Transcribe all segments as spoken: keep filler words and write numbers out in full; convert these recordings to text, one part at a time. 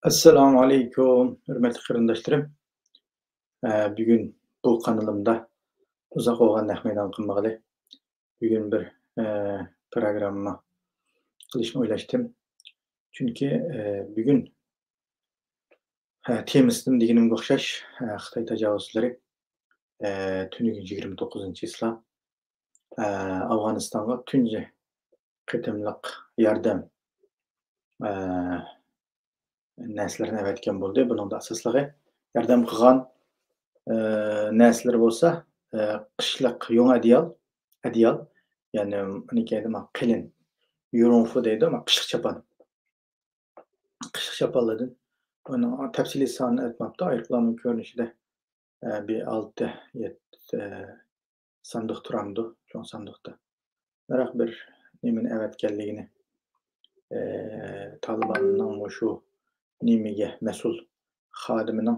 ئەسسالامۇ ئەلەيكۇم، ھۆرمەتلىك قېرىنداشلىرىم. ئە، بۈگۈن بۇ قانىلىمدا ئۇزاق بولغان نەق مەيدان قىلمىغىلى. بۈگۈن بىر، ئە، پروگرامما قىلىشنى ئويلاشتىم. چۈنكى، ئە، بۈگۈن، ھە، تېمىسىدىن دېگىنىمگە ئوخشاش، ھە، خىتاي تاجاۋۇزچىلىرى، ئە، تۈنۈگۈن يىگىرمە توققۇزىنچى چىسلا، ئە، ئافغانىستانغا تۇنجى قېتىملىق ياردەم، ئە، نەرسىلىرىنى ئەۋەتكەن بولدى. بۇنىڭدا ئاساسلىقى ياردەم قىلغان، ئە، نەرسىلىرى بولسا، ئە، قىشلىق يۇڭ ئەدىيال، ئەدىيال، يەنى ئۇنى كەينىدە قېلىن يۇرۇڭفۇ دەيدۇ، قىشلىق چاپان. قىشلىق چاپانلاردىن ئۇنىڭ تەپسىلىي سانىنى ئېيتماپتۇ، ئايروپىلاننىڭ كۆرۈنۈشىدە، ئە، بىر ئالتە، يەتتە، ئە، ساندۇق تۇرامدۇ، چوڭ ساندۇقتا. بىراق بىر نېمىنى ئەۋەتكەنلىكىنى، ئە، تالىباننىڭ مۇشۇ نېمىگە مەسئۇل خادىمىنىڭ،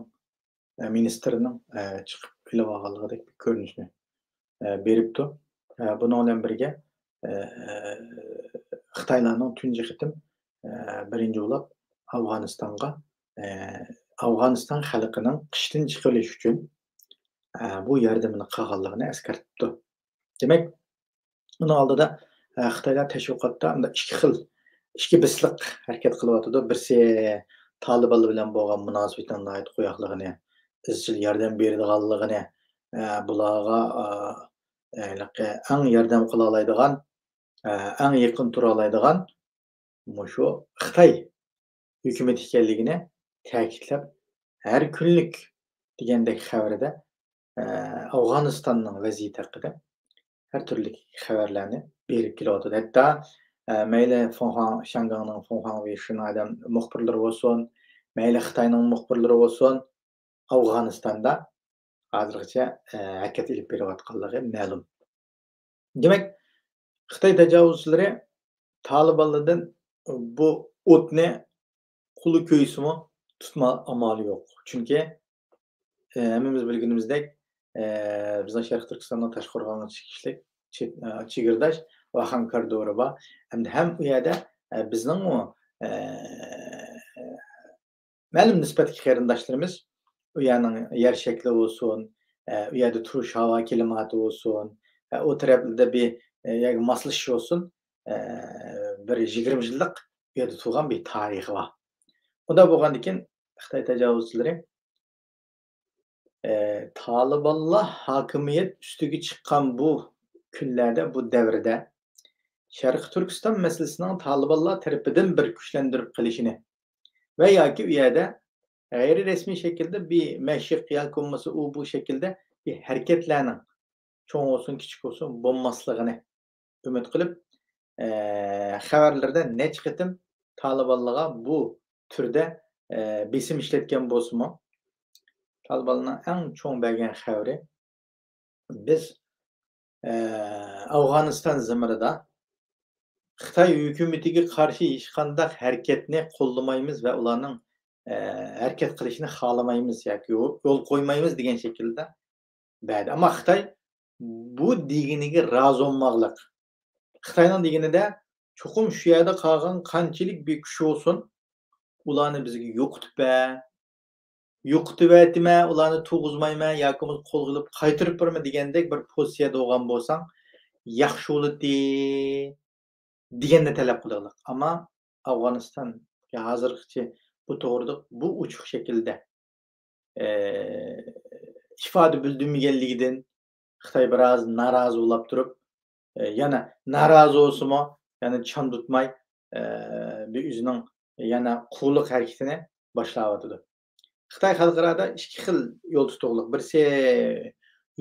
ئە، مىنىستىرنىڭ، ئە، چىقىپ ئېلىۋالغانلىقىدەك بىر كۆرۈنۈشنى، ئە، بېرىپتۇ. ئە، بۇنىڭ بىلەن بىرگە، ئە، خىتايلارنىڭ تۇنجى قېتىم، ئە، بىرىنچى بولۇپ ئافغانىستانغا، ئە، ئافغانىستان خەلقىنىڭ قىشتىن چىقىۋېلىش ئۈچۈن، ئە، بۇ ياردىمىنى قىلغانلىقىنى ئەسكەرتىپتۇ. دېمەك، ئۇنىڭ ئالدىدا، ئە، خىتايلار تەشۋىقاتتا مۇنداق ئىككى خىل، ئىككى بىسلىق ھەرىكەت قىلىۋاتىدۇ. بىرسى تالىبانلار بىلەن بولغان مۇناسىۋىتىنىڭ ناھايىتى قويۇقلۇقىنى، ئىزچىل ياردەم بېرىدىغانلىقىنى، ئە، بۇلارغا، ئە، ھېلىقى ئەڭ ياردەم قىلالايدىغان، ئە، ئەڭ يېقىن تۇرالايدىغان مۇشۇ خىتاي ھۆكۈمىتى ئىكەنلىكىنى تەكىتلەپ، ھەر كۈنلۈك دېگەندەك خەۋىرىدە، ئە، ئافغانىستاننىڭ ۋەزىيىتى ھەققىدە ھەر تۈرلۈك خەۋەرلەرنى بېرىپ كېلىۋاتىدۇ. ھەتتا، ئە، مەيلى فۇڭخاڭ، شياڭگاڭنىڭ فۇڭخاڭ ۋېيشىن ئادەم مۇخبىرلىرى بولسۇن، مەيلى خىتاينىڭ مۇخبىرلىرى بولسۇن، ئافغانىستاندا ھازىرغىچە، ئە، ھەرىكەت ئېلىپ بېرىۋاتقانلىقى مەلۇم. دېمەك، خىتاي تاجاۋۇزچىلىرى تالىبانلاردىن بۇ ئوتنى قولى كۆيسىمۇ تۇتما ئامالى يوق. چۈنكى، ئە، ھەممىمىز بىلگىنىمىزدەك، ئە، بىزنىڭ شەرقىي تۈركىستاننىڭ تاشقى قورغانغا چېكىشلىك چېك-، ئە، چېگرىداش ۋاخان كارىدورى بار. ھەمدە ھەم ئۇ يەردە، ئە، بىزنىڭمۇ، ئە، مەلۇم نىسبەتتىكى قېرىنداشلىرىمىز ئۇ يەرنىڭ يەر شەكلى بولسۇن، ئە، ئۇ يەردە تۇرۇش ھاۋا كىلىماتى بولسۇن، ئە، ئۇ تەرەپلەردە بىر، ئە، يەرگە ماسلىشىش بولسۇن، ئە، بىر يىگىرمە يىللىق ئۇ يەردە تۇرغان بىر تارىخى بار. ئۇنداق بولغاندىكىن خىتاي تاجاۋۇزچىلىرى، ئە، تالىبانلار ھاكىمىيەت ئۈستىگە چىققان بۇ كۈنلەردە، بۇ دەۋردە شەرقىي تۈركىستان مەسىلىسىنىڭ تالىبانلار تەرىپىدىن بىر كۈچلەندۈرۈپ قېلىشىنى ۋە ياكى ئۇ يەردە غەيرىي رەسمىي شەكىلدە بىر مەشىق ياكى بولمىسا ئۇ بۇ شەكىلدە بىر ھەرىكەتلەرنىڭ چوڭ بولسۇن، كىچىك بولسۇن، بولماسلىقىنى ئۈمىد قىلىپ، ئە، خەۋەرلىرىدە نەچچە قېتىم تالىبانلارغا بۇ تۈردە، ئە، بېسىم ئىشلەتكەن بولسىمۇ، تالىبانلارنىڭ ئەڭ چوڭ بەرگەن خەۋىرى، بىز، ئە، ئافغانىستان زېمىنىدا خىتاي ھۆكۈمىتىگە قارشى ھېچقانداق ھەرىكەتنى قوللىمايمىز ۋە ئۇلارنىڭ، ئە، ھەرىكەت قىلىشىنى خالىمايمىز ياكى يول، يول قويمايمىز دېگەن شەكىلدە بەردى. ئەمما خىتاي بۇ دېگىنىگە رازى بولماقلىق. خىتاينىڭ دېگىنىدە، چوقۇم شۇ يەردە قالغان قانچىلىك بىر كۈچ بولسۇن، ئۇلارنى بىزگە يوقىتىپ بەر، يوقىتىۋەتىمەن، ئۇلارنى تۇرغۇزمايمەن ياكى بولمىسا قولغا ئېلىپ قايتۇرۇپ بېرىمەن دېگەندەك بىر پوزىتسىيەدە بولغان بولساڭ ياخشى بولاتتى دېگەننى تەلەپ قىلىدىغانلىق. ئەمما ئافغانىستان ھازىرغىچە بۇ توغرىدا بۇ ئوچۇق شەكىلدە، ئە، ئىپادە بىلدۈرمىگەنلىكىدىن خىتاي بىراز نارازى بولاپ تۇرۇپ، ئە، يەنە نارازى بولسىمۇ، يەنە چاندۇتماي، ئە، بىر ئۆزىنىڭ يەنە قۇۋلۇق ھەرىكىتىنى باشلاۋاتىدۇ. خىتاي خەلقئارادا ئىككى خىل يول تۇتۇقلۇق. بىرسى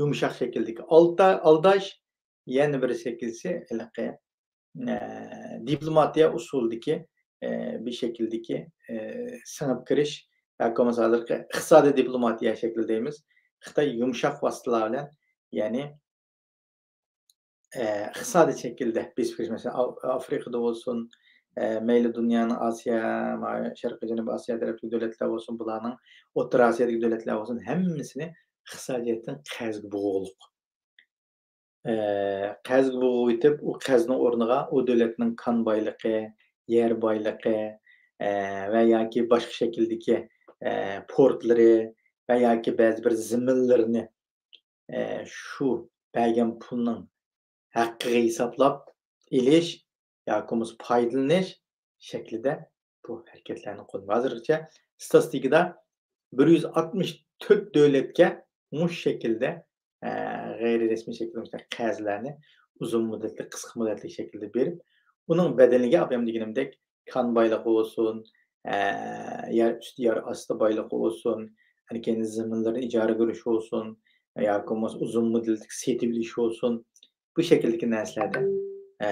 يۇمشاق شەكىلدىكى ئالدا-، ئالداش، يەنە بىرسى شەكىلسى ھېلىقى، ئە، دىپلوماتىيە ئۇسۇلىدىكى، ئە، بىر شەكىلدىكى، ئە، سىڭىپ كىرىش ياكى بولمىسا ھازىرقى ئىقتىسادىي دىپلوماتىيە شەكلى دەيمىز. خىتاي يۇمشاق ۋاسىتىلەر بىلەن، يەنى، ئە، ئىقتىسادىي شەكىلدە بېسىپ كىرىش، مەسىلەن، ئاف-، ئافرىقىدا بولسۇن، ئە، مەيلى دۇنيانىڭ ئاسىيا، ما-، شەرقىي جەنۇبىي ئاسىيا تەرەپتىكى دۆلەتلەر بولسۇن، بۇلارنىڭ ئوتتۇرا ئاسىيادىكى دۆلەتلەر بولسۇن، ھەممىسىنى ئىقتىسادىي جەھەتتىن قەرزگە بوغۇقلۇق. ئە، قەرزگە بوغۇۋېتىپ، ئۇ قەرزنىڭ ئورنىغا ئۇ دۆلەتنىڭ كان بايلىقى، يەر بايلىقى، ئە، ۋە ياكى باشقا شەكىلدىكى، ئە، پورتلىرى ۋە ياكى بەزى بىر زېمىنلىرىنى، ئە، شۇ بەرگەن پۇلنىڭ ھەققىگە ھېسابلاپ ئېلىش ياكى بولمىسا پايدىلىنىش شەكلىدە بۇ ھەرىكەتلەرنى قوللىنىدۇ. ھازىرغىچە ستاتىستىكىدا بىر يۈز ئاتمىش تۆت دۆلەتكە مۇشۇ شەكىلدە، ئە، غەيرىي رەسمىي شەكىلدە مۇشۇنداق قەرزلەرنى ئۇزۇن مۇددەتلىك، قىسقا مۇددەتلىك شەكىلدە بېرىپ، ئۇنىڭ بەدىلىگە ئاپايام دېگىنىمدەك كان بايلىقى بولسۇن، ئە، يەر ئۈستى، يەر ئاستى بايلىقى بولسۇن، ئەنە كېيىن زېمىنلىرىنى ئىجارىگە بېرىش بولسۇن، ياكى بولمىسا ئۇزۇن مۇددەتلىك سېتىۋېلىش بولسۇن، بۇ شەكىلدىكى نەرسىلەردە، ئە،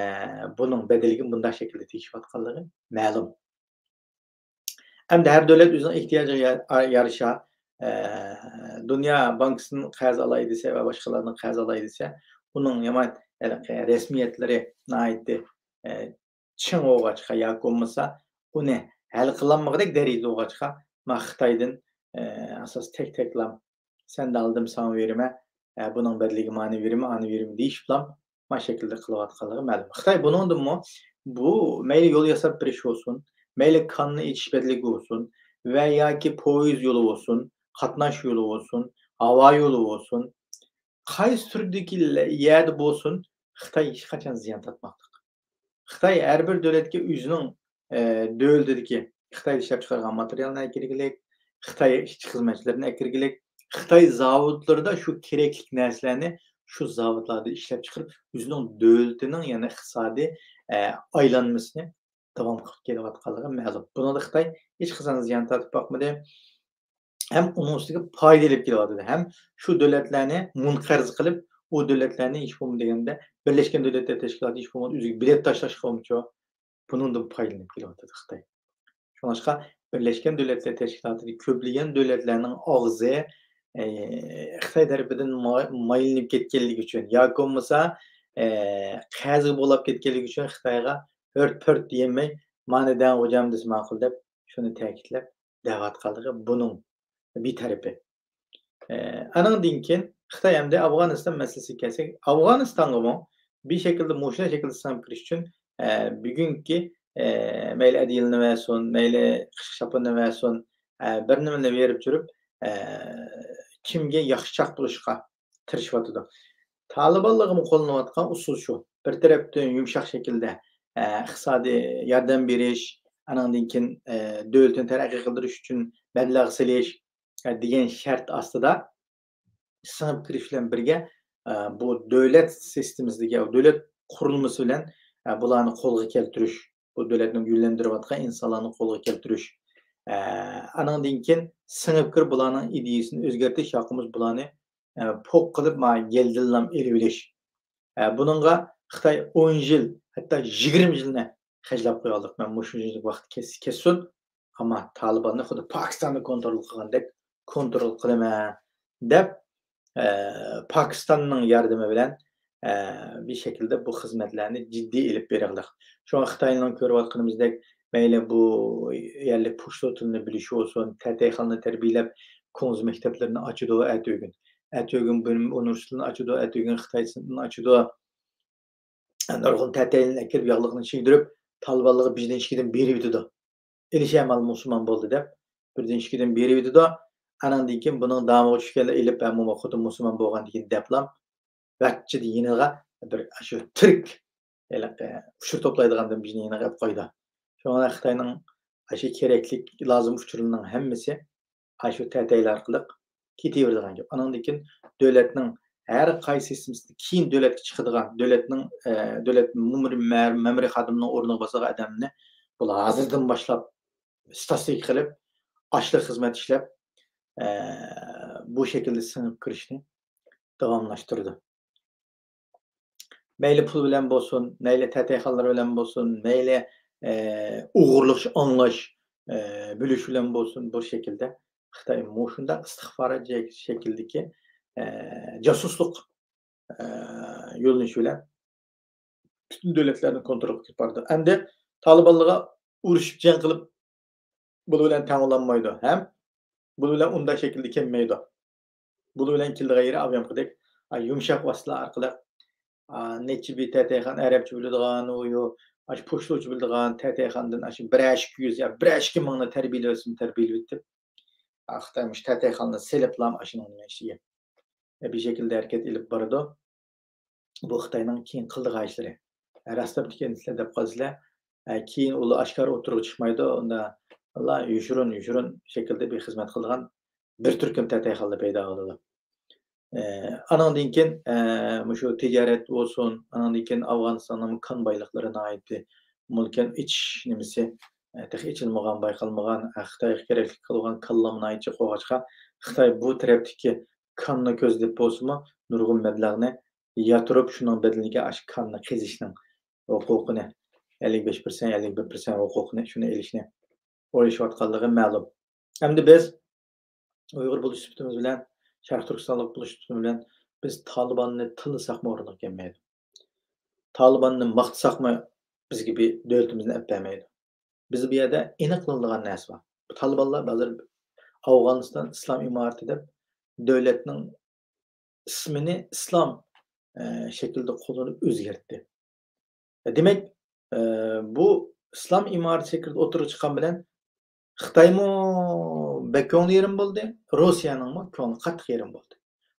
بۇنىڭ بەدىلىگە مۇنداق شەكىلدە تېگىشىۋاتقانلىقى مەلۇم. ئەمدى ھەر دۆلەت ئۆزىنىڭ ئېھتىياجىغا يا-، يارىشا، ئە، دۇنيا بانكىسىدىن قەرز ئالاي دېسە ۋە باشقىلاردىن قەرز ئالاي دېسە، ئۇنىڭ يامان، ھېلىقى رەسمىيەتلىرى ناھايىتى، ئە، چىڭ بولغاچقا ياكى بولمىسا ئۇنى ھەل قىلالمىغۇدەك دەرىجىدە بولغاچقا، ما خىتايدىن، ئە، ئاساس تەك-تەكلام، سەندە ئالدىم، ساڭا بېرىمەن، ئە، بۇنىڭ بەدىلىگە مانى بېرىمەن، ئانى بېرىمەن دېيىشىپلام، ما شەكىلدە قىلىۋاتقانلىقى مەلۇم. خىتاي بۇنىڭدىنمۇ بۇ مەيلى يول ياساپ بېرىش بولسۇن، مەيلى كاننى ئېچىش بەدىلىگى بولسۇن ۋە ياكى پويىز يولى بولسۇن، قاتناش يولى بولسۇن، ھاۋا يولى بولسۇن، قايسى تۈردىكى لە-، يەردە بولسۇن، خىتاي ھېچقاچان زىيان تارتماقلىق. خىتاي ھەر بىر دۆلەتكە ئۆزىنىڭ، ئە، دۆلىتىدىكى خىتايدا ئىشلەپچىقارغان ماتېرىيالنى ئەكىرگىلىك، خىتاي ئىشچى خىزمەتچىلىرىنى ئەكىرگىلىك، خىتاي زاۋۇتلىرىدا شۇ كېرەكلىك نەرسىلەرنى شۇ زاۋۇتلاردا ئىشلەپچىقىرىپ، ئۆزىنىڭ دۆلىتىنىڭ، يەنى ئىقتىسادىي، ئە، ئايلانمىسىنى داۋام قىلىپ كېلىۋاتقانلىقى مەلۇم. بۇنىڭدا خىتاي ھېچقاچان زىيان تارتىپ باقمىدى. ھەم ئۇنىڭ ئۈستىگە پايدا ئېلىپ كېلىۋاتىدۇ. ھەم شۇ دۆلەتلەرنى مۇنقەرز قىلىپ، ئۇ دۆلەتلەرنى ھېچ بولمىدى دېگەندە، بىرلەشكەن دۆلەتلەر تەشكىلاتى ھېچ بولمىغاندا ئۆزىگە بېلەت تاشلاشقا بولمىچۇ، بۇنىڭدىن پايدىلىنىپ كېلىۋاتىدۇ خىتاي. شۇڭلاشقا بىرلەشكەن دۆلەتلەر تەشكىلاتىدىكى كۆپلىگەن دۆلەتلەرنىڭ ئاغزى، ئە، خىتاي تەرىپىدىن ما-، مايلىنىپ كەتكەنلىكى ئۈچۈن ياكى بولمىسا، ئە، قەرزگە بولاپ كەتكەنلىكى ئۈچۈن خىتايغا ھۆرت-پۆرت دېيەلمەي، مانا دەڭ غوجام دېسە ماقۇل دەپ، شۇنى تەكىتلەپ دەۋاتقانلىقى بۇنىڭ بىر تەرىپى. ئە، ئانىڭدىن كېيىن خىتاي ئەمدى ئافغانىستان مەسىلىسىگە كەلسەك، ئافغانىستانغىمۇ بىر شەكىلدە، مۇشۇ شەكىلدە سىڭىپ كىرىش ئۈچۈن، ئە، بۈگۈنكى، ئە، مەيلى ئەدىلنى بەرسۇن، مەيلى قىشقا شاپىنىنى بەرسۇن، ئە، بىر نېمىنى بېرىپ تۇرۇپ، ئە، كىمگە ياخشىچاق بولۇشقا تىرىشىۋاتىدۇ. تالىبانلارغىمۇ قوللىنىۋاتقان ئۇسۇل شۇ. بىر تەرەپتىن يۇمشاق شەكىلدە، ئە، ئىقتىسادىي ياردەم بېرىش، ئانىڭدىن كېيىن، ئە، دۆلىتىنى تەرەققىي قىلدۇرۇش ئۈچۈن مەبلەغ سېلىش، ئە، دېگەن شەرت ئاستىدا سىڭىپ كىرىش بىلەن بىرگە، ئە، بۇ دۆلەت سىستېمىسىدىكى، دۆلەت قۇرۇلمىسى بىلەن، ئە، بۇلارنى قولغا كەلتۈرۈش، بۇ دۆلەتنى گۈللەندۈرۈۋاتقان ئىنسانلارنى قولغا كەلتۈرۈش، ئە، ئانىڭدىن كېيىن سىڭىپ كىرىپ بۇلارنىڭ ئىدىيىسىنى ئۆزگەرتىش ياكى بولمىسا بۇلارنى، ئە، پوق قىلىپ، ما، يەلدىنلام ئېلىۋېلىش. ئە، بۇنىڭغا خىتاي ئون يىل، ھەتتا يىگىرمە يىلنى خەجلەپ قويغانلىق. مەن مۇشۇ يىل ۋاقىت كەس-، كەتسۇن، ئەمما تالىباننى خۇددى پاكىستاننى كونترول قىلغاندەك كونترول قىلىمەن دەپ، ئە، پاكىستاننىڭ ياردىمى بىلەن، ئە، بىر شەكىلدە بۇ خىزمەتلەرنى جىددىي ئېلىپ بېرىغلىق. شۇڭا خىتاينىڭ كۆرۈۋاتقىنىمىزدەك، مەيلى بۇ يەرلىك پۇشتۇ تىلىنى بىلىشى بولسۇن، تەتەيخانىنى تەربىيەلەپ، كۇڭزى مەكتەپلىرىنى ئاچىدۇ ئەتىگۈن. ئەتىگۈن بىلىم ئۇنىۋېرسىتېتىنى ئاچىدۇ، ئەتىگۈن خىتاي سىنىپىنى ئاچىدۇ. نۇرغۇن تەتەيلەرنى ئەكىرىپ، ياغلىقنى چىگدۈرۈپ، تالىبانلارغا بىردىن ئىككىدىن بېرىۋېتىدۇ. ئېلىشە ئەمەل مۇسۇلمان بولدى دەپ، بىردىن ئىككىدىن بېرىۋېتىدۇ. ئاناندىن كېيىن بۇنىڭ دامىغا چۈشكەنلەر ئېلىپ، ھە، موما خۇددى مۇسۇلمان بولغاندىن كېيىن دەپلا، ۋەچچىدە يېنىغا بىر شۇ تىرىك، ھېلىقى ئۇچۇر توپلايدىغان بىر يېنىغا ئەپ قويىدۇ. شۇڭا خىتاينىڭ ئاشۇ كېرەكلىك، لازىم ئۇچۇرلىرىنىڭ ھەممىسى ئاشۇ تەتەيلەر ئارقىلىق كېتىۋېرىدىغان گەپ. ئانىڭدىن كېيىن دۆلەتنىڭ ھەر قايسى سىستېمىسىدىن كېيىن دۆلەتكە چىقىدىغان، دۆلەتنىڭ، ئە، دۆلەت مەمۇرىي، مە-، مەمۇرىي خادىمنىڭ ئورنىغا باسىدىغان ئادەمنى بۇلار ھازىردىن باشلاپ ستاتىستىكا قىلىپ، ئاشلىق خىزمەت ئىشلەپ، ئە، بۇ شەكىلدە سىڭىپ كىرىشنى داۋاملاشتۇرىدۇ. مەيلى پۇل بىلەن بولسۇن، مەيلى تەتەيخانلار بىلەن بولسۇن، مەيلى، ئە، ئوغرىلىق ئاڭلاش، ئە، بىلىش بىلەن بولسۇن، بۇ شەكىلدە خىتاي مۇشۇنداق ئىستىخبارات شەكىلدىكى، ئە، جاسۇسلۇق، ئە، يۆنىلىشى بىلەن پۈتۈن دۆلەتلەرنى كونترول قىلىپ بارىدۇ. ئەمدى تالىبانلارغا ئۇرۇشۇپ جەڭ قىلىپ بۇلار بىلەن تەڭ بولالمايدۇ ھەم بۇلار بىلەن ئۇنداق شەكىلدە كەلمەيدۇ. بۇلار بىلەن كېلىدىغان يېرى ئاۋيامقىدەك، ئا، يۇمشاق ۋاسىتىلەر ئارقىلىق، ئا، نەچچە بىر تەتەيخان ئەرەبچە بىلىدىغان، ئۇ يو-، ئاشۇ پوچتا ئوچۇپ بىلىدىغان تەتەيخانىدىن ئاشۇ بىرەر ئىككى يۈز يا بىرەر ئىككى مىڭنى تەربىيەلەۋەتسىمۇ تەربىيەلىۋېتىپ، خىتاي مۇشۇ تەتەيخانىنى سېلىپلا ئاشۇنىڭ نېمە ئىچىگە، بىر شەكىلدە ھەرىكەت ئېلىپ بارىدۇ. بۇ خىتاينىڭ كېيىن قىلىدىغان ئىشلىرى. راستلاپتىكەن سىلەر دەپ قالسىلەر، كېيىن ئۇلار ئاشكارا ئوتتۇرىغا چىقمايدۇ، ئۇندا ئۇلار يوشۇرۇن، يوشۇرۇن شەكىلدە بىر خىزمەت قىلىدىغان بىر تۈركۈم تەتەيخانىلار پەيدا بولىدۇ. ئانىڭدىن كېيىن، مۇشۇ تىجارەت بولسۇن، ئانىڭدىن كېيىن ئافغانىستاننىڭ كان بايلىقلىرى ناھايىتى مول ئىكەن، ئېچىش نېمىسى، تېخى ئېچىلمىغان، بايقالمىغان، خىتايغا كېرەكلىك قىلغان كانلارمۇ ناھايىتى جىق بولغاچقا، خىتاي بۇ تەرەپتىكى كاننى كۆزلەپ بولسىمۇ، نۇرغۇن مەبلەغنى ياتۇرۇپ، شۇنىڭ بەدىلىگە ئاشۇ كاننى قېزىشنىڭ ھوقۇقىنى، ئەللىك بەش پىرسەنت، ئەللىك بىر پىرسەنت ھوقۇقىنى، شۇنى ئېلىشنى ئويلىشىۋاتقانلىقى مەلۇم. ئەمدى بىز ئۇيغۇر بولۇش سۈپىتىمىز بىلەن، شەرقىي تۈركىستانلىق بولۇش سۈپىتىمىز بىلەن بىز تالىباننى تىللىساقمۇ ئورنىغا كەلمەيدۇ. تالىباننى ماختىساقمۇ بىزگە بىر دۆلىتىمىزنى ئېلىپ بەرمەيدۇ. بىز بۇ يەردە ئېنىق قىلىنىدىغان نەرسە بار. تالىبانلار ھازىر ئافغانىستان ئىسلام ئىمارىتى دەپ دۆلەتنىڭ ئىسمىنى ئىسلام، ئە، شەكلىدە قوللىنىپ ئۆزگەرتتى. دېمەك، ئە، بۇ ئىسلام ئىمارىتى شەكلىدە ئوتتۇرىغا چىققان بىلەن خىتايمۇ بەك كۆڭلى يېرىم بولدى، روسىيەنىڭمۇ كۆڭلى قاتتىق يېرىم بولدى.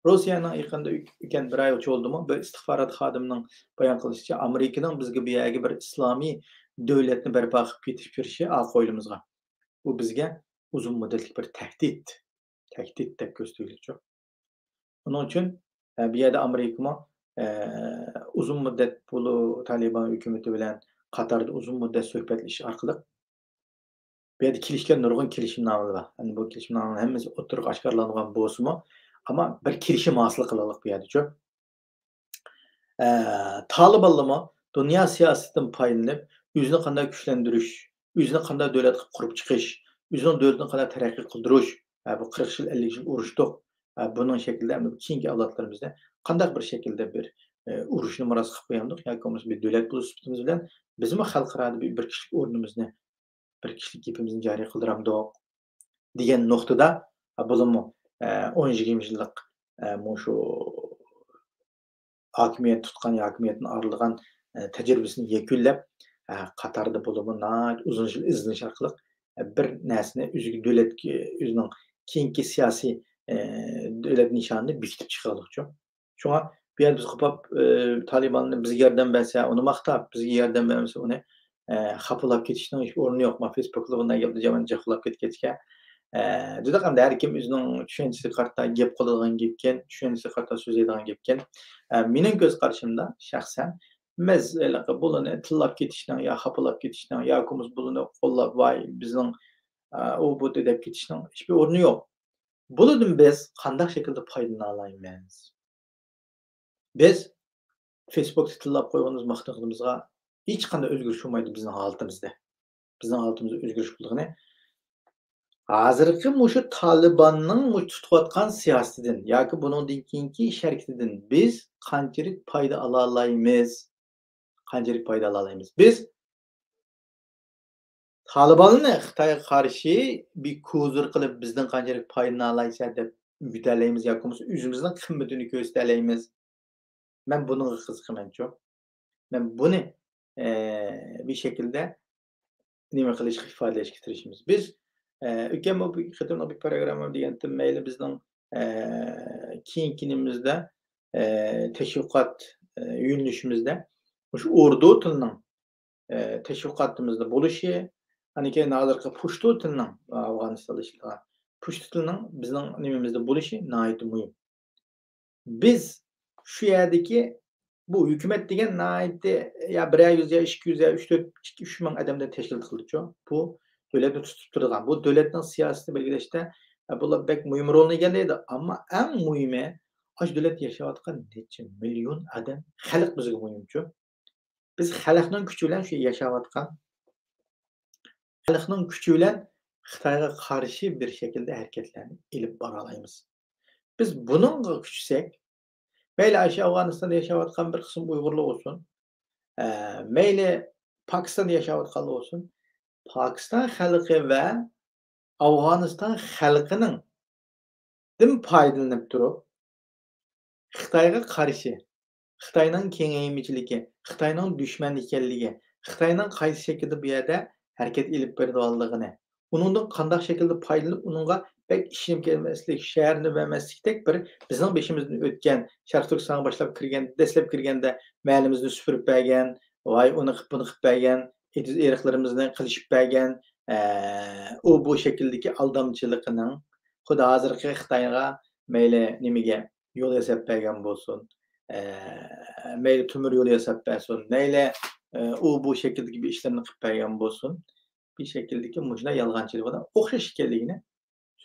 روسىيەنىڭ يېقىندا ئۆ-، ئۆتكەن بىر ئاي بولدىمۇ، بىر ئىستىخبارات خادىمىنىڭ بايان قىلىشىچە، ئامېرىكىنىڭ بىزگە بۇ يەرگە بىر ئىسلامىي دۆلەتنى بەرپا قىلىپ كېتىش بېرىشى ئارقا ھويلىمىزغا، بۇ بىزگە ئۇزۇن مۇددەتلىك بىر تەھدىت، تەھدىت دەپ كۆرسىتىۋېلىشچۇ. ئۇنىڭ ئۈچۈن، ئە، بۇ يەردە ئامېرىكىمۇ، ئە، ئۇزۇن مۇددەت بۇ تالىبان ھۆكۈمىتى بىلەن قاتاردا ئۇزۇن مۇددەت سۆھبەتلىشىش ئارقىلىق، بۇ يەردە كېلىشكەن نۇرغۇن كېلىشىمنامىلەر بار. ئەمدى بۇ كېلىشىمنامىلەرنىڭ ھەممىسى ئوتتۇرىغا ئاشكارىلانمىغان بولسىمۇ، ئەمما بىر كېلىشىم ھاسىل قىلىنلىق بۇ يەردىچۇ. ئە، تالىبانلارمۇ دۇنيا سىياسىتىدىن پايدىلىنىپ، ئۆزىنى قانداق كۈچلەندۈرۈش، ئۆزىنى قانداق دۆلەت قىلىپ قۇرۇپ چىقىش، ئۆزىنىڭ دۆلىتىنى قانداق تەرەققىي قىلدۇرۇش، ئە، بۇ قىرىق يىل، ئەللىك يىل ئۇرۇشتۇق. ئە، بۇنىڭ شەكلىدە ئەمدى كېيىنكى ئەۋلادلىرىمىزنى قانداق بىر شەكىلدە بىر، ئە، ئۇرۇشنى مىراس قىلىپ قويامدۇق ياكى بولمىسا بىر دۆلەت بولۇش سۈپىتىمىز بىلەن بىزمۇ خەلقئارادا بىر، بىر كىشىلىك ئورنىمىزنى، بىر كىشىلىك گېپىمىزنى جارى قىلدۇرامدۇق دېگەن نۇقتىدا، ئە، بۇلارمۇ، ئە، ئون يىگىرمە يىللىق، ئە، مۇشۇ ھاكىمىيەت تۇتقان يا ھاكىمىيەتنى ئارىلىغان، ئە، تەجرىبىسىنى يەكۈنلەپ، ئە، قاتاردا بولۇپمۇ ناھايىتى ئۇزۇن يىل ئىزدىنىش ئارقىلىق، ئە، بىر نەرسىنى ئۆزىگە دۆلەتكە، ئۆزىنىڭ كېيىنكى سىياسىي، ئە، دۆلەت نىشانىنى بېكىتىپ چىقىۋالدۇقچۇ. شۇڭا بۇ يەردە بىز قوپاپ، ئە، تالىباننى بىزگە ياردەم بەرسە، ئۇنى ماختاپ، بىزگە ياردەم بەرمىسە، ئۇنى، ئە، خاپىلاپ كېتىشنىڭ ھېچ ئورنى يوق. مانا فېيسبۇكتا بۇنداق گەپلەر جامان جىق خاپىلاپ كېتىپ كەتكەن. ئە، دېدۇق ئەمدى ھەر كىم ئۆزىنىڭ چۈشەنچىسىگە قارىتا گەپ قىلىدىغان گەپكەن، چۈشەنچىسىگە قارىتا سۆزلەيدىغان گەپكەن. ئە، مېنىڭ كۆز قارىشىمدا شەخسەن، بىز ھېلىقى بۇلارنى تىللاپ كېتىشنىڭ يا خاپىلاپ كېتىشنىڭ ياكى بولمىسا بۇلارنى قوللاپ، ۋاي، بىزنىڭ، ئە، ئۇ بۇ دەپ كېتىشنىڭ ھېچبىر ئورنى يوق. بۇلاردىن بىز قانداق شەكىلدە پايدىلىنالايمىز؟ بىز فېيسبۇكتا تىللاپ قويغىنىمىز ماختىغىنىمىزغا ھېچقانداق ئۆزگىرىش بولمايدۇ بىزنىڭ ھالىتىمىزدە. بىزنىڭ ھالىتىمىزدا ئۆزگىرىش بولىدىغىنى، ھازىرقى مۇشۇ تالىباننىڭ مۇشۇ تۇتۇۋاتقان سىياسىتىدىن ياكى بۇنىڭدىن كېيىنكى ئىش ھەرىكىتىدىن بىز قانچىلىك پايدا ئالالايمىز؟ قانچىلىك پايدا ئالالايمىز؟ بىز تالىباننى خىتايغا قارشى بىر كوزىر قىلىپ، بىزدىن قانچىلىك پايدىلىنالايسەن دەپ ئۆگىتەلەيمىز ياكى بولمىسا ئۆزىمىزنىڭ قىممىتىنى كۆرسىتەلەيمىز. مەن بۇنىڭغا قىزىقىمەنچۇ. مەن بۇنى، ئە، بىر شەكىلدە نېمە قىلىشقا، ئىپادىلەشكە تىرىشىمىز. بىز، ئە، ئۆتكەن بۇ قېتىملىق بىر پروگرامما دېگەنتىم، مەيلى بىزنىڭ، ئە، كېيىنكى نېمىمىزدە، ئە، تەشۋىقات، ئە، يۆنىلىشىمىزدە مۇشۇ ئۇردۇ تىلىنىڭ، ئە، تەشۋىقاتىمىزدا بولۇشى، ئاندىن كېيىن ھازىرقى پۇشتۇ تىلىنىڭ، ئافغانىستاندا ئىشلىتىدىغان پۇشتۇ تىلىنىڭ بىزنىڭ نېمىمىزدە بولۇشى ناھايىتى مۇھىم. بىز شۇ يەردىكى بۇ ھۆكۈمەت دېگەن ناھايىتى يا بىرەر يۈز يا ئىككى يۈز يا ئۈچ تۆت، ئىككى ئۈچ مىڭ ئادەمدىن تەشكىل قىلدىچۇ. بۇ دۆلەتنى تۇتۇپ تۇرىدىغان، بۇ دۆلەتنىڭ سىياسىتىنى بەلگىلەشتە، ئە، بۇلار بەك مۇھىم رولنى ئىگىلەيدۇ. ئەمما ئەڭ مۇھىمى، ئاشۇ دۆلەتتە ياشاۋاتقان نەچچە مىليون ئادەم، خەلق بىزگە مۇھىمچۇ. بىز خەلقنىڭ كۈچى بىلەن شۇ ياشاۋاتقان، خەلقنىڭ كۈچى بىلەن خىتايغا قارشى بىر شەكىلدە ھەرىكەتلەرنى ئېلىپ بارالايمىز. بىز بۇنىڭغا كۈچىسەك، مەيلى ئاشۇ ئافغانىستاندا ياشاۋاتقان بىر قىسىم ئۇيغۇرلار بولسۇن، ئە، مەيلى پاكىستاندا ياشاۋاتقانلار بولسۇن، پاكىستان خەلقى ۋە ئافغانىستان خەلقىنىڭ دىن پايدىلىنىپ تۇرۇپ، خىتايغا قارشى، خىتاينىڭ كېڭەيمىچىلىكى، خىتاينىڭ دۈشمەن ئىكەنلىكى، خىتاينىڭ قايسى شەكىلدە بۇ يەردە ھەرىكەت ئېلىپ بېرىدىغانلىقىنى، ئۇنىڭدىن قانداق شەكىلدە پايدىلىنىپ، ئۇنىڭغا بەك ئىشىنىپ كەلمەسلىك، شەھەرنى بەرمەسلىكتەك بىر بىزنىڭ بېشىمىزدىن ئۆتكەن، شەرقىي تۈركىستانغا باشلاپ كىرگەن، دەسلەپ كىرگەندە مەھەللىمىزنى سۈپۈرۈپ بەرگەن، ۋاي ئۇنى قىپ، بۇنى قىپ بەرگەن، ئېتىز-ئېرىقلىرىمىزنى قىلىشىپ بەرگەن، ئە، ئۇ بۇ شەكىلدىكى ئالدامچىلىقىنىڭ، خۇددى ھازىرقى خىتايغا مەيلى نېمىگە يول ياساپ بەرگەن بولسۇن، ئە، مەيلى تۆمۈر يول ياساپ بەرسۇن، مەيلى، ئە، ئۇ بۇ شەكىلدىكى بىر ئىشلارنى قىلىپ بەرگەن بولسۇن، بىر شەكىلدىكى مۇشۇنداق يالغانچىلىقىغا ئوخشاش ئىكەنلىكىنى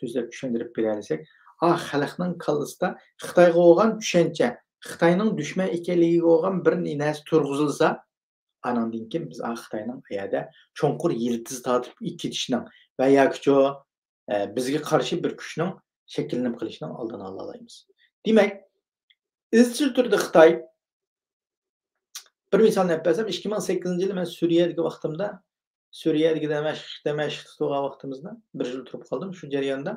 سۆزلەپ چۈشەندۈرۈپ بېرەلىسەك، ئا، خەلقنىڭ كاللىسىدا خىتايغا بولغان چۈشەنچە، خىتاينىڭ دۈشمەن ئىكەنلىكىگە بولغان بىر نەرسە تۇرغۇزۇلسا، ئانىڭدىن كېيىن بىز، ئا، خىتاينىڭ ئۇ يەردە چوڭقۇر يىلتىز تارتىپ كېتىشىنىڭ ۋە ياكىچۇ، ئە، بىزگە قارشى بىر كۈچنىڭ شەكىللىنىپ قېلىشىنىڭ ئالدىنى ئالالايمىز. دېمەك، ئىزچىل تۈردە خىتاي، بىر مىسالنى ئېلىپ بەرسەم، ئىككى مىڭ سەككىزىنچى يىلى مەن سۈرىيەدىكى ۋاقتىمدا، سۈرىيەدىكى دەمەشق، دەمەشقتا تۇرغان ۋاقتىمىزدا، بىر يىل تۇرۇپ قالدىم. شۇ جەرياندا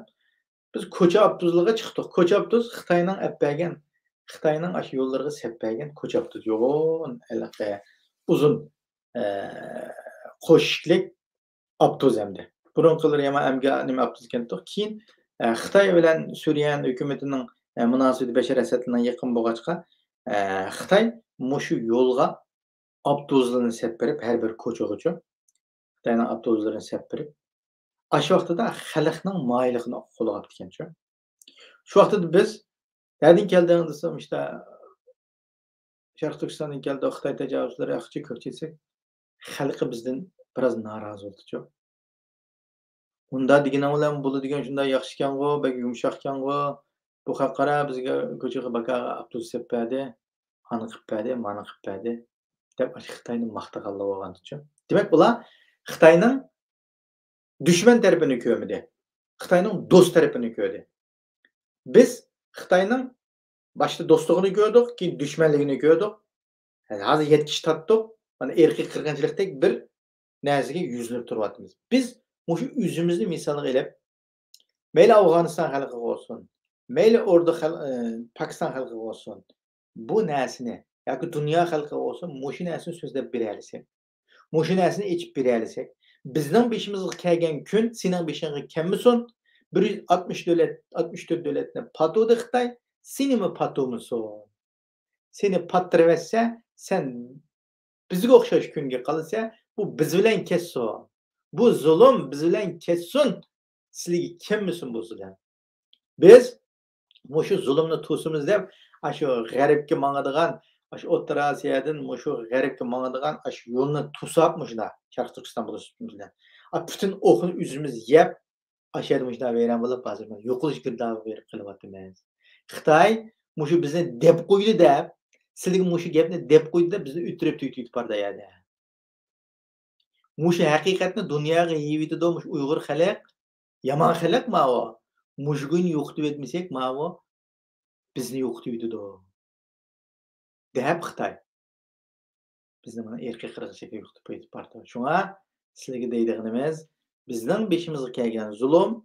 بىز كوچا ئاپتوبۇسلىرىغا چىقتۇق. كوچا ئاپتوبۇس خىتاينىڭ ئەپ بەرگەن، خىتاينىڭ ئاشۇ يوللىرىغا سەپ بەرگەن كوچا ئاپتوبۇس. يوغان، ھېلىقى ئۇزۇن، ئە، قوشۇشلۇق ئاپتوبۇس ئەمدى. بۇرۇنقىلىرى يامان ئەمگە نېمە ئاپتوبۇس ئىكەنتۇق. كېيىن، ئە، خىتاي بىلەن سۈرىيەن ھۆكۈمىتىنىڭ، ئە، مۇناسىۋىتى بەشار ئەسەدنىڭ يېقىن بولغاچقا، ئە، خىتاي مۇشۇ يولغا ئاپتوبۇسلىرىنى سەپ بېرىپ، ھەر بىر كوچىغىچۇ خىتاينىڭ ئاپتوبۇسلىرىنى سەپ بېرىپ، ئاشۇ ۋاقتىدا خەلقنىڭ مايىللىقىنى قولغا ئاپتىكەنچۇ. شۇ ۋاقتىدا بىز، نەدىن كەلدىڭ دېسەم، ئىشتە، شەرقىي تۈركىستاندىن كەلدۇق، خىتاي تاجاۋۇزچىلىرى ھەققىچە كۆپ دېسەك، خەلقى بىزدىن بىراز نارازى بولدىچۇ. ئۇنداق دېگىنىڭ بىلەن بولىدىكەن، شۇنداق ياخشىكەنغۇ، بەك يۇمشاقكەنغۇ، بۇ خەق قارا بىزگە كوچىغا باكاغا ئاپتوبۇس سەپ بەردى، ئانى قىپ بەردى، مانى قىپ بەردى، دەپ ئاشۇ خىتاينى ماختىغانلار بولغانچۇ. دېمەك، ئۇلار خىتاينىڭ دۈشمەن تەرىپىنى كۆرمىدى. خىتاينىڭ دوست تەرىپىنى كۆردى. بىز خىتاينىڭ باشتا دوستلۇقىنى كۆردۇق، كېيىن دۈشمەنلىكىنى كۆردۇق. ھازىر يەتكۈچە تارتتۇق. مانا ئىرقىي قىرغىنچىلىقتەك بىر نەرسىگە يۈزلىنىپ تۇرۇۋاتىمىز. بىز مۇشۇ ئۆزىمىزنى مىسالغا ئېلىپ، مەيلى ئافغانىستان خەلقىگە بولسۇن، مەيلى ئوردا خەل-، ئى، پاكىستان خەلقىگە بولسۇن، بۇ نەرسىنى ياكى دۇنيا خەلقىگە بولسۇن، مۇشۇ نەرسىنى سۆزلەپ بېرەلىسەك، مۇشۇ نەرسىنى ئېچىپ بېرەلىسەك، بىزنىڭ بېشىمىزغا كەلگەن كۈن سېنىڭ بېشىڭغا كەلمىسۇن. بىر يۈز ئاتمىش دۆلەت، ئاتمىش تۆت دۆلەتنى پاتىدى خىتاي، سېنىمۇ پاتىمىسۇن. سېنى پاتتۇرۇۋەتسە، سەن بىزگە ئوخشاش كۈنگە قالىسەن، بۇ بىز بىلەن كەتسۇن. بۇ زۇلۇم بىز بىلەن كەتسۇن. سىلىگە كەلمىسۇن بۇ زۇلۇم. بىز مۇشۇ زۇلۇمنى توسىمىز دەپ، ئاشۇ غەربكە ماڭىدىغان، ئاشۇ ئوتتۇرا ئاسىيادىن مۇشۇ غەربكە ماڭىدىغان ئاشۇ يولنى توساپ مۇشۇنداق شەرقىي تۈركىستان بولۇش بىلەن. ئا، پۈتۈن ئوقنى ئۆزىمىز يەپ، ئاشۇ يەردە مۇشۇنداق ۋەيران بولۇپ، ھازىر يوقىلىش گىردابىغا بېرىپ قېلىۋاتىمىز. خىتاي مۇشۇ بىزنى دەپ قويدى دەپ، سىلىگە مۇشۇ گەپنى دەپ قويدى دەپ، بىزنى ئۆلتۈرۈپ تۈگىتىپ بارىدۇ يەردە. مۇشۇ ھەقىقەتنى دۇنياغا يېيىۋېتىدۇ، مۇشۇ ئۇيغۇر خەلق. يامان خەلق ماۋۇ. مۇشۇ كۈنى يوقىتىۋەتمىسەك، ماۋۇ بىزنى يوقىتىۋېتىدۇ. دەپ خىتاي. بىزنى مانا ئىرقىي قىرغىنچىلىققا يوقىتىپ قويۇپ بارىدۇ. شۇڭا سىلىگە دەيدىغىنىمىز، بىزنىڭ بېشىمىزغا كەلگەن زۇلۇم،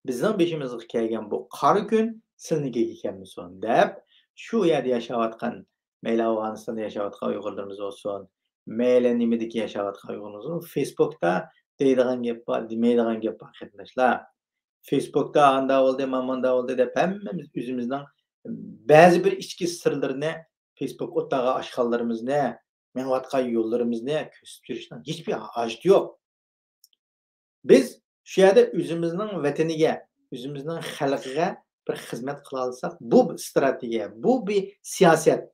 بىزنىڭ بېشىمىزغا كەلگەن بۇ قارا كۈن سىلىنىڭكىگە كەلمىسۇن دەپ، شۇ يەردە ياشاۋاتقان، مەيلى ئافغانىستاندا ياشاۋاتقان ئۇيغۇرلىرىمىز بولسۇن، مەيلى نېمىدىكى ياشاۋاتقان ئۇيغۇرلىرىمىز بولسۇن، فېيسبوكتا دەيدىغان گەپ بار، دېمەيدىغان گەپ بار، قېرىنداشلار. فېيسبوكتا ئاندا بولدى، ماماندا بولدى دەپ ھەممىمىز ئۆزىمىزنىڭ بەزى بىر ئىچكى سىرلىرىنى، فېيسبوك ئوتتاغا ئاچقانلىرىمىزنى، مېڭىۋاتقان يوللىرىمىزنى كۆرسىتىپ يۈرۈشنىڭ ھېچبىر ھاجىتى يوق. بىز شۇ يەردە ئۆزىمىزنىڭ ۋەتىنىگە، ئۆزىمىزنىڭ خەلقىگە بىر خىزمەت قىلالىساق، بۇ بىر ئىستراتېگىيە، بۇ بىر سىياسەت.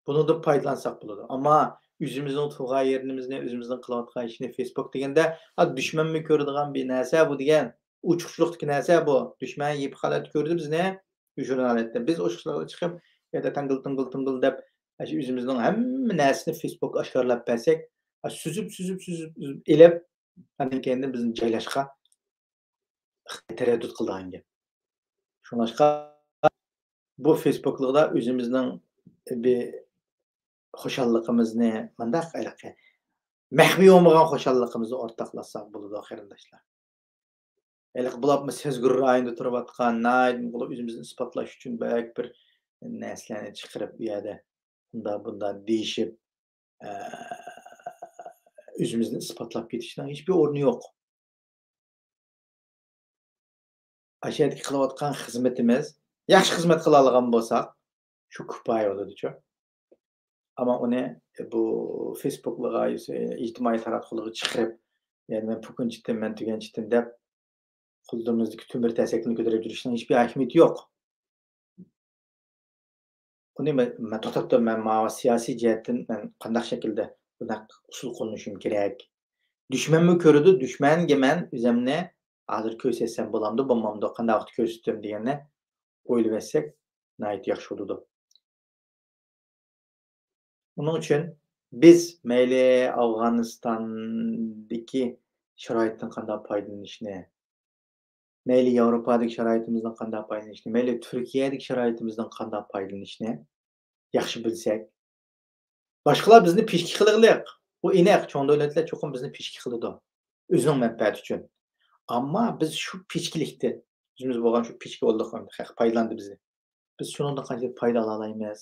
بۇنىڭدىن پايدىلانساق بولىدۇ. ئەمما ئۆزىمىزنىڭ تۇرغان يېرىمىزنى، ئۆزىمىزنىڭ قىلىۋاتقان ئىشىنى فېيسبوك دېگەندە، ھا، دۈشمەنمۇ كۆرىدىغان بىر نەرسە بۇ دېگەن. ئوچۇقچىلىقتىكى نەرسە بۇ. دۈشمەن يېپىق ھالەتتە كۆرىدۇ بىزنى. يوشۇرۇن ھالەتتە. بىز ئوچۇقچىلىققا چىقىپ، يا تەڭگىل تىڭگىل تىڭگىل دەپ، ئاشۇ ئۆزىمىزنىڭ ھەممە نەرسىنى فېيسبوكقا ئاشكارىلاپ بەرسەك، سۈزۈپ، سۈزۈپ، سۈزۈپ، سۈزۈپ ئېلىپ، ئاندىن كېيىن بىزنى جايلاشقا تەرەددۇت قىلىدىغان گەپ. شۇڭلاشقا بۇ فېيسبوكلۇقدا ئۆزىمىزنىڭ بىر خۇشاللىقىمىزنى، مۇنداق ھېلىقى مەخپىي بولمىغان خۇشاللىقىمىزنى ئورتاقلاشساق بولىدۇ، قېرىنداشلار. ھېلىقى بولۇپمۇ سەزگۈر رايونىدا تۇرۇۋاتقان، ناھايىتى بولۇپ ئۆزىمىزنى ئىسپاتلاش ئۈچۈن بەك بىر نەرسىلەرنى چىقىرىپ، ئۇ يەردە ئۇنداق بۇنداق دېيىشىپ، ئە، ئۆزىمىزنى ئىسپاتلاپ كېتىشنىڭ ھېچبىر ئورنى يوق. ئاشۇ يەردىكى قىلىۋاتقان خىزمىتىمىز، ياخشى خىزمەت قىلالىغان بولساق، شۇ كۇپايە بولىدۇچۇ. ئەمما ئۇنى بۇ فېيسبۇكلارغا، ئىجتىمائىي تاراتقۇلارغا چىقىرىپ، يەنى مەن پۈگۈنچىتىم، مەن تۈگەنچىتىم دەپ، قوللىرىمىزدىكى تۆمۈر تەسەكنى كۆتۈرۈپ يۈرۈشنىڭ ھېچبىر ئەھمىيىتى يوق. ئۇنى مەن، مەن توختاپ تۇرۇپ، مەن ماۋۇ سىياسىي جەھەتتىن مەن قانداق شەكىلدە بۇنداق ئۇسۇل قوللىنىشىم كېرەك؟ دۈشمەنمۇ كۆرىدۇ، دۈشمەنگە مەن ئۆزۈمنى ھازىر كۆرسەتسەم بولامدۇ، بولمامدۇ، قانداق ۋاقىتتا كۆرسىتىمەن دېگەننى ئويلىۋەتسەك ناھايىتى ياخشى بولىدۇ. ئۇنىڭ ئۈچۈن بىز مەيلى ئافغانىستاندىكى شارائىتتىن قانداق پايدىلىنىشنى، مەيلى ياۋروپادىكى شارائىتىمىزدىن قانداق پايدىلىنىشنى، مەيلى تۈركىيەدىكى شارائىتىمىزدىن قانداق پايدىلىنىشنى ياخشى بىلسەك، باشقىلار بىزنى پىشكى قىلغىلى، ئۇ ئېنىق، چوڭ دۆلەتلەر چوقۇم بىزنى پىشكى قىلىدۇ، ئۆزىنىڭ مەنپەئەتى ئۈچۈن. ئەمما بىز شۇ پىشكىلىكتىن، ئۆزىمىز بولغان شۇ پىشكى بولدۇق، خەق پايدىلاندى بىزنى. بىز شۇنىڭدىن قانچىلىك پايدا ئالالايمىز؟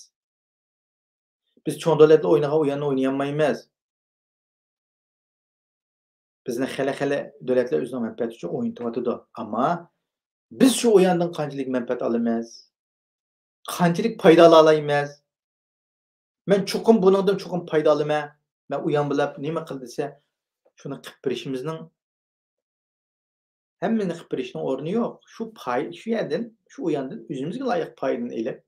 بىز چوڭ دۆلەتلەر ئوينىغان ئويۇننى ئوينىيالمايمىز. بىزنى خېلى-خېلى دۆلەتلەر ئۆزىنىڭ مەنپەئەتى ئۈچۈن ئوينىتىۋاتىدۇ. ئەمما بىز شۇ ئويۇندىن قانچىلىك مەنپەئەت ئالىمىز؟ قانچىلىك پايدا ئالالايمىز؟ مەن چوقۇم بۇنىڭدىن چوقۇم پايدا ئالىمەن. مەن ئۇيان بىلەن نېمە قىل دېسە، شۇنى قىلىپ بېرىشىمىزنىڭ، ھەممىنى قىلىپ بېرىشنىڭ ئورنى يوق. شۇ پاي-، شۇ يەردىن، شۇ ئويۇندىن ئۆزىمىزگە لايىق پايدىنى ئېلىپ،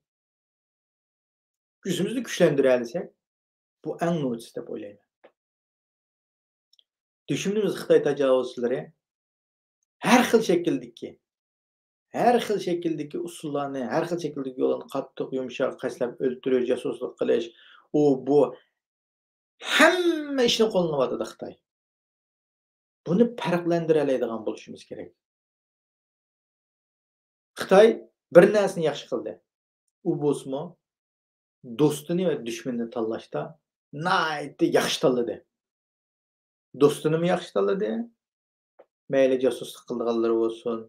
ئۆزىمىزنى كۈچلەندۈرەلىسەك، بۇ ئەڭ نوچىسى دەپ ئويلايمەن. دۈشمىنىمىز خىتاي تاجاۋۇزچىلىرى ھەر خىل شەكىلدىكى، ھەر خىل شەكىلدىكى ئۇسۇللارنى، ھەر خىل شەكىلدىكى يوللارنى، قاتتىق، يۇمشاق، قەستلەپ ئۆلتۈرۈش، جاسۇسلۇق قىلىش، ئۇ، بۇ، ھەممە ئىشنى قوللىنىۋاتىدۇ خىتاي. بۇنى پەرقلەندۈرەلەيدىغان بولۇشىمىز كېرەك. خىتاي بىر نەرسىنى ياخشى قىلدى. ئۇ بولسىمۇ، دوستىنى ۋە دۈشمىنىنى تاللاشتا ناھايىتى ياخشى تاللىدى. دوستىنىمۇ ياخشى تاللىدى. مەيلى جاسۇسلۇق قىلىدىغانلىرى بولسۇن،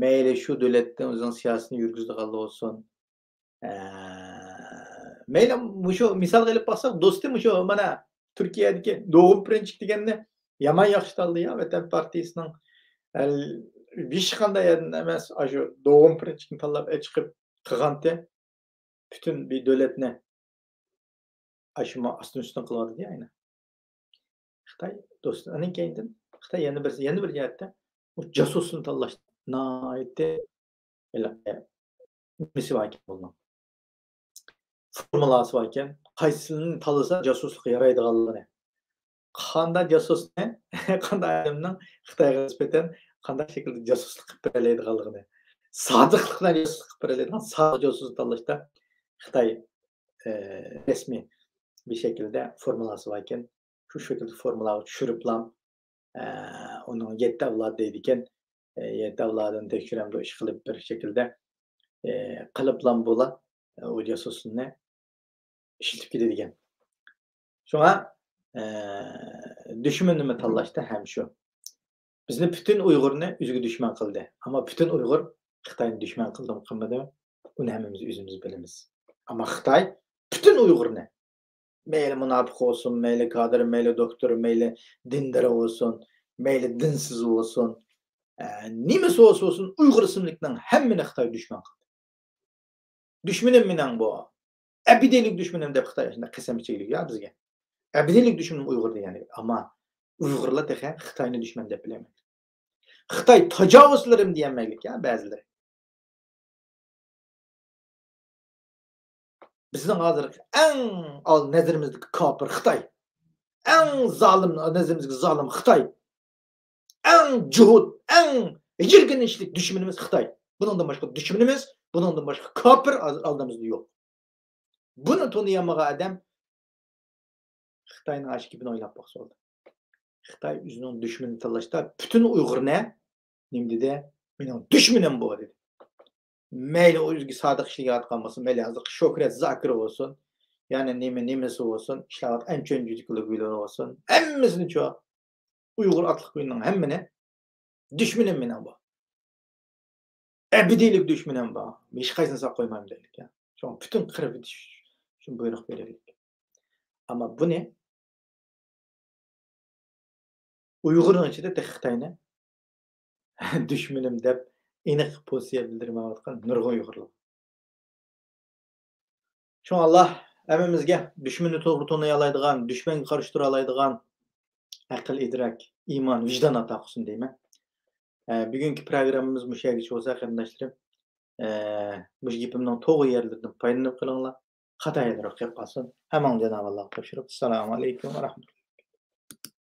مەيلى شۇ دۆلەتتە ئۆزىنىڭ سىياسىتىنى يۈرگۈزىدىغانلار بولسۇن. ئە، مەيلى مۇشۇ مىسالغا ئېلىپ باقساق، دوستى مۇشۇ مانا تۈركىيەدىكى دوغۇم پىرىنچىك دېگەننى يامان ياخشى تاللىدى يا، ۋەتەن پارتىيىسىنىڭ، ئەل-، ھېچقانداق يەردىن ئەمەس، ئاشۇ دوغۇم پىرىنچىكنى تاللاپ ئەچىقىپ قىلغانتى. پۈتۈن بىر دۆلەتنى ئاشۇ ما ئاستىن ئۈستۈن قىلىۋاتىدۇ يا، ئەينەن. خىتاي دوستى. ئاندىن كېيىندىن خىتاي يەنە بىرسى، يەنە بىر جەھەتتە ئۇ جاسۇسنى تاللاش ناھايىتى ھېلىقى نېمىسى باركەن بۇنىڭ. فورمۇلاسى باركەن. قايسىسىنى تاللىسا جاسۇسلۇققا يارايدىغانلىقىنى. قانداق جاسۇسنى، قانداق ئادەمنىڭ خىتايغا نىسبەتەن قانداق شەكىلدە جاسۇسلۇق قىلىپ بېرەلەيدىغانلىقىنى. سادىقلىق بىلەن جاسۇسلۇق قىلىپ بېرەلەيدىغان سادىق جاسۇسنى تاللاشتا خىتاي، ئە، رەسمىي بىر شەكىلدە فورمۇلاسى باركەن. شۇ شەكىلدە فورمۇلاغا چۈشۈرۈپلا، ئە، ئۇنىڭ يەتتە ئەۋلادى دەيدىكەن. ئە، يەتتە ئەۋلادىنى تەكشۈرەمدۇ ئىش قىلىپ بىر شەكىلدە، ئە، قىلىپلا بولا، ئە، ئۇ جاسۇسنى ئىشلىتىپ كېتىدىكەن. شۇڭا، ئە، دۈشمىنىنى تاللاشتا ھەم شۇ. بىزنى پۈتۈن ئۇيغۇرنى ئۆزىگە دۈشمەن قىلدى. ئەمما پۈتۈن ئۇيغۇر خىتاينى دۈشمەن قىلدىمۇ قىلمىدىمۇ، ئۇنى ھەممىمىز ئۆزىمىز بىلىمىز. ئەمما خىتاي پۈتۈن ئۇيغۇرنى، مەيلى مۇناپىق بولسۇن، مەيلى كادىر، مەيلى دوكتور، مەيلى دىندار بولسۇن، مەيلى دىنسىز بولسۇن، ئە، نېمىسى بولسا بولسۇن، ئۇيغۇر ئىسىملىكنىڭ ھەممىنى خىتاي دۈشمەن قىلدى. دۈشمىنىم مېنىڭ بۇ. ئەبەدىيلىك دۈشمىنىم دەپ خىتاي شۇنداق قەسەم ئىچىگە يا بىزگە. ئەبەدىيلىك دۈشمىنىم ئۇيغۇر دېگەن. ئەمما ئۇيغۇرلار تېخى خىتاينى دۈشمەن دەپ بىلەلمەيدۇ. خىتاي تاجاۋۇزچىلىرىم دېيەلمەيدىكەن بەزىلىرى. بىزنىڭ ھازىرقى ئەڭ ئال نەزىرىمىزدىكى كاپىر خىتاي. ئەڭ زالىم، نەزىرىمىزدىكى زالىم خىتاي. ئەڭ جۇھۇد، ئەڭ يىرگىنچلىك دۈشمىنىمىز خىتاي. بۇنىڭدىن باشقا دۈشمىنىمىز، بۇنىڭدىن باشقا كاپىر ئالدىمىزدا يوق. بۇنى تونۇيالمىغان ئادەم خىتاينىڭ ئاشۇ گېپىنى ئويلاپ باقسا بولدى. خىتاي ئۆزىنىڭ دۈشمىنىنى تاللاشتا پۈتۈن ئۇيغۇرنى نېمە دېدى؟ مېنىڭ دۈشمىنىم بۇ دېدى. مەيلى ئۇ ئۆزىگە سادىق ئىشلىگەن بولسۇن، مەيلى ھازىرقى شۆھرەت زاكىر بولسۇن، يەنى نېمە، نېمىسى بولسۇن، ئىشلەۋاتقان ئەنچۈەن جۈجۈكلىرى بولسۇن، ھەممىسىنى شۇ ئۇيغۇر ئاتلىق گۇينىڭ ھەممىنى دۈشمىنىم مېنىڭ بۇ. ئەبەدىيلىك دۈشمىنىم بۇ. ھېچقايسىنى ساق قويمايمەن دەيدىكەن. شۇڭا پۈتۈن قىرىپ ئېتىش ئۈچۈن بۇيرۇق بېرىلدى. ئەمما بۇنى ئۇيغۇرنىڭ ئىچىدە تېخى خىتاينى دۈشمىنىم دەپ ئېنىق پوزىتسىيە بىلدۈرمەيۋاتقان نۇرغۇن ئۇيغۇرلار. شۇڭا ئاللا ھەممىمىزگە دۈشمىنى توغرا تونۇيالايدىغان، دۈشمەنگە قارشى تۇرالايدىغان ئەقىل، ئىدراك، ئىمان، ۋىجدان ئاتا قىلسۇن دەيمەن. ئە، بۈگۈنكى پروگراممىمىز مۇشۇ يەرگىچە بولسا، قېرىنداشلىرىم، ئە، مۇشۇ گېپىمنىڭ توغرا يەرلىرىدىن پايدىلىنىپ قېلىڭلار. خاتا يەرلىرى قېلىپ قالسۇن. ھەممىڭلارنى جانابى ئاللاغا تاپشۇرۇپ، ئەسسالامۇ ئەلەيكۇم ۋە رەھمەتۇللا.